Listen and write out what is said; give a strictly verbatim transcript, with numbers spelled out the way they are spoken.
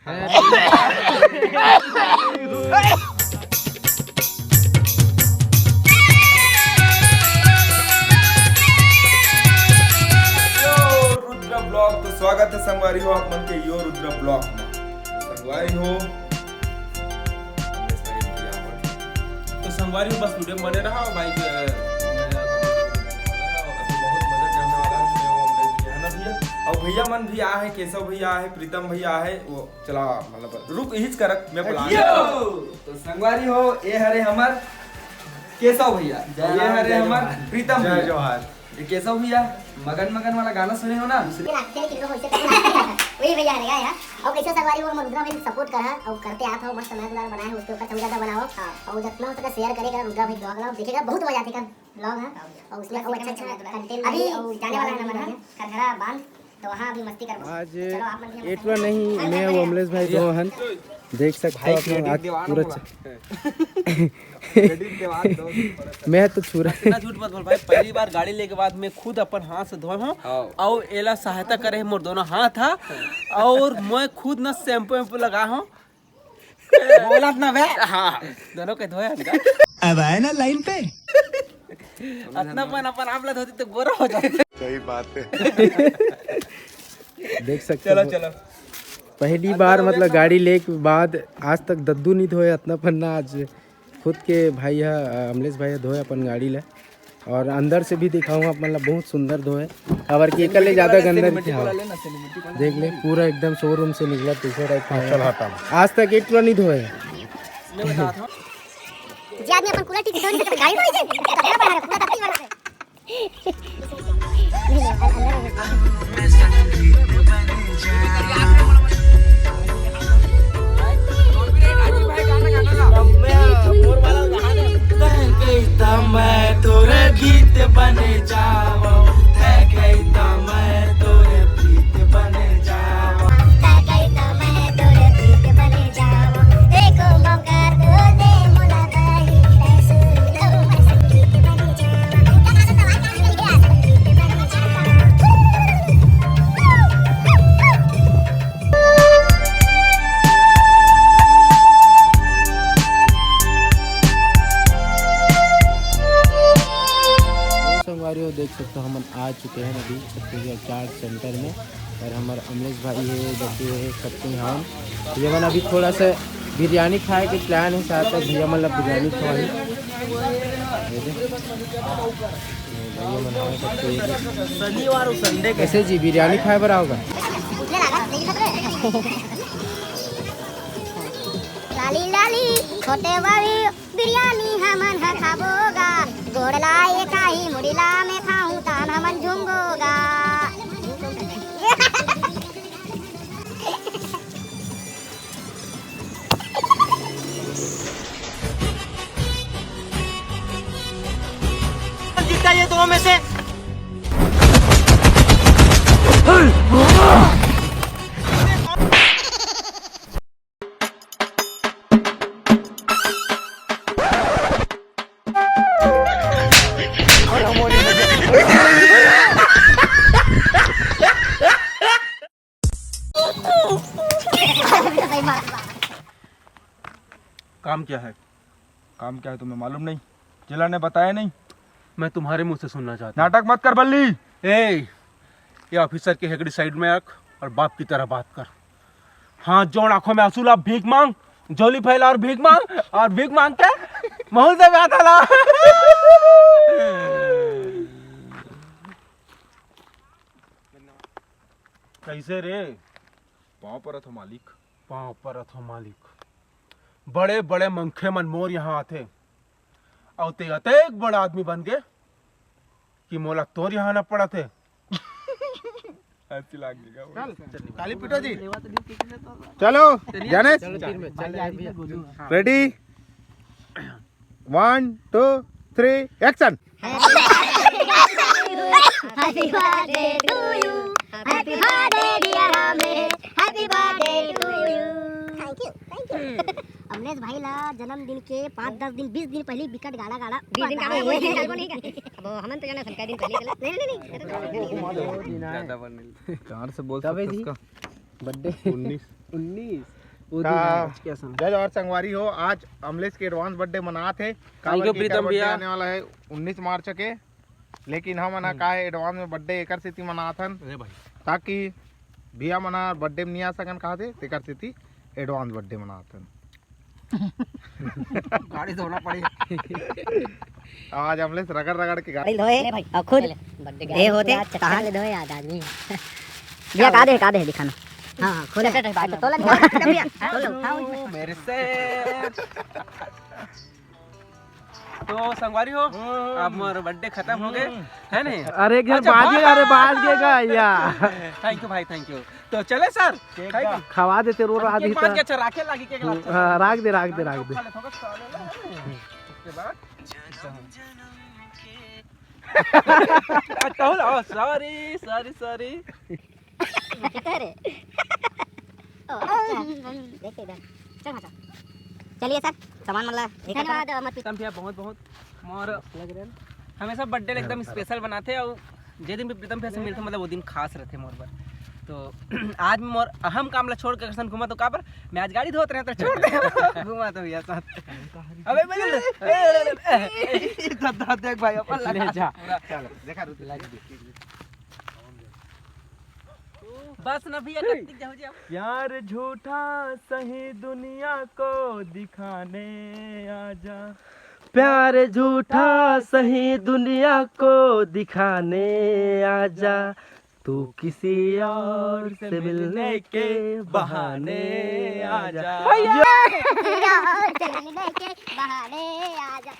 यो Rudra blog, तो स्वागत है संगवारी हो आप मन के यो रुद्र ब्लॉग में। तो संगवारी हो, तो संगवारी हो, बस वीडियो में बने रहा भाई। अभी बहुत मजा करने वाला है, मैं वो अमलेश भैया है ना भैया, और भैया मन भी आ है, केशव भैया आ है, प्रीतम भैया आ है, वो चला मतलब रुक इहिच करक मैं बुला। तो संगवारी हो, ये हरे हमर केशव भैया, ये हरे हमर प्रीतम भैया। ये केशव भैया मगन मगन वाला गाना सुने हो ना? वही भैया रहेगा यार। और कैसे संगवारी हो, हम रुद्रा भाई सपोर्ट करा और करते आप हो, मस्त मजेदार बनाए हो, उसके ऊपर समझा बनाओ। और जितना हो सके शेयर करेगा रुद्रा भाई ब्लॉग, देखेगा बहुत मजा आते का ब्लॉग है। और उसमें और अच्छा अच्छा कंटेंट अभी जाने वाला है ना, खरखरा बांध, तो वहाँ अभी मस्ती कर। आज एटवा नहीं, मैं वो अमलेश भाई धो हन, देख सकते हो आप लोग, आज पूरा मैं तो छुरा। इतना झूठ मत बोल भाई, पहली बार गाड़ी लेके बाद मैं खुद अपन हाथ से धोए हूँ। और एला सहायता करे मोर दोनों हाथ हा। और मैं खुद न शैम्पू वैम्पू लगा हूँ। बोलत ना बे। हाँ, दोनों के धोए हन। अब आए ना लाइन पे। अतना अपन अपन आप ला धोती तो गोरा हो जाते। सही बात है। देख सकते चलो हो। चलो। पहली बार मतलब गाड़ी लेके बाद आज तक दद्दू नहीं धोए अतना पन्ना, आज खुद के भाई ह अमलेश भाई ह धोए अपन गाड़ी ला। और अंदर से भी दिखाऊँ आप मतलब बहुत सुंदर धोए। अबर के एकर ले ज्यादा गंदा नहीं था। देख ले पूरा एकदम शोरूम से निकला दूसरा टाइप का। आज तक एक टुरा नहीं धोए। मैं बताता हूँ। जे आदमी अपन कूलर ठीक से धोई नहीं सकता, गाड़ी धोई जाए, तो कपड़ा बाहर है, पूरा धरती वाला है। मैं तोरे गीत बने जावो, तै कहिता मैं तोरे प्रीत बने जावो। संगवारी हो, देख सकते हो हमन आ चुके हैं अभी छत्तीसगढ़ चाट सेंटर में। और हमर अमलेश भाई है, बच्चे है, सबके यहाँ। ये मन अभी थोड़ा सा बिरयानी खाए के प्लान है, शायद तक भैया मतलब बिरयानी खवाई। ये दे। ये भैया मन आए सबके ये दे। शनिवार और संडे के कैसे जी बिरयानी खाए बर आओगा? लाली लाली छोटे वाली बिरयानी हमन ह खाबो गा, गोड़ ला ये खाही, मुड़ी ला मैं खाहूं, तान हमन झुंगो गा। जीता ये दोनों में से। काम क्या है? काम क्या है तुम्हें मालूम नहीं? जिला ने बताया नहीं? मैं तुम्हारे मुंह से सुनना चाहता हूँ। नाटक मत कर बल्ली। ए, ये ऑफिसर की हेकड़ी साइड में रख और बाप की तरह बात कर। हाथ जोड़, आंखों में आंसू ला, भीख मांग, झोली फैला और भीख मांग, और भीख मांग के महूल दे हाथ ला। कैसे रे? पाँव परत हो मालिक। पाँव परत हो मालिक। बड़े बड़े मनखे मन मोर यहाँ आथे, अउ ते अतेक बड़ा आदमी बन गे कि मोला तोर यहाँ आना पड़त हे। हंसी लाग गे। चल, ताली पीटो जी। चलो, गणेश, चलो, तीन में, चल, ready, one, two, three, action। Happy birthday to you, happy birthday dear Amlesh, happy birthday to you। Thank you, thank you। Amlesh भाई ला जन्मदिन के पाँच दस दिन, बीस दिन पहले बिकट गाड़ा गाड़ा बीस दिन का है, वो दिन चालू नहीं कर। अब हमन तो जाना सब कई दिन पहले चला। नहीं, नहीं, नहीं। ज्यादा बन नहीं। कार से बोल सकते जी? उसका। बर्थडे उन्नीस। उन्नीस। वो दिन का आज कैसा? जज और संगवारी हो, आज अमलेश के एडवांस बर्थडे मनात हे। काबर कि एकर प्रीतम बर्थडे भैया। आने वाला है उन्नीस मार्च के, लेकिन हमन ह हम्म। का है एडवांस में बर्थडे एकर सेती मनात हन, अरे भाई। ताकि भैया मन ह बर्थडे में नहीं आ सकन कहा थे, तेकर सेती एडवांस बर्थडे मनात हन। गाड़ी धोना पड़ी। आज अमलेश रगड़ रगड़ के गाड़ी धोए। ले भाई, और खुद ले, बर्थडे ये होते पूरा चक्कर कहाँ? ले धोए आज आदमी। भैया, का दे, का दे दिखाना। हाँ, हाँ, खोले। अच्छा, अच्छा, अच्छा, तोला दिखा। भैया, खोलो। हाँ, वो मेरे से। तो संगवारी हो, अब मोर बर्थडे खत्म हो गए, है नहीं? अरे, एक झन अच्छा, बाज गे, अरे, बाज गे गा, या। Thank you भाई, thank you। तो चले सर, खाई के? खवा देते, रो अभी रहा केक था। बांध के, अच्छा, राखे लागी केक हम्म, लागी। हाँ, राख दे, राख दे, राख दे। खा ले, थोड़ा खा ले, ले, ले। उसके बाद अच्छा, हाँ। अच्छा, hold on, sorry, sorry, sorry। किधर है? ओ, अच्छा, देख इधर। चल, हाँ, चल। चलिए सर, सामान मतलब एक धन्यवाद, अमरप्रीत। प्रीतम भैया, बहुत, बहुत मोर लग रहे हैं। हमेशा बर्थडे एकदम स्पेशल बनाते हैं और जे दिन भी प्रीतम भैया से मिलते, मतलब, वो दिन खास रहते मोर बर। तो आज मोर अहम काम ला छोड़ के अगर सन घूमा तो काबर, मैं आज गाड़ी धोत रहे तो छोड़ दे घूमा तो भैया साथ। अबे, बजे देख भाई, अपन ले लगा जा। पूरा। चलो, देखा रुक, लग गई। बस ना भैया, कत्ती जाओ जी आप। प्यार झूठा सही दुनिया को दिखाने आजा। प्यार झूठा सही दुनिया को दिखाने आजा। तू किसी और से मिलने के बहाने आजा। भैया! किसी और से मिलने के बहाने आजा।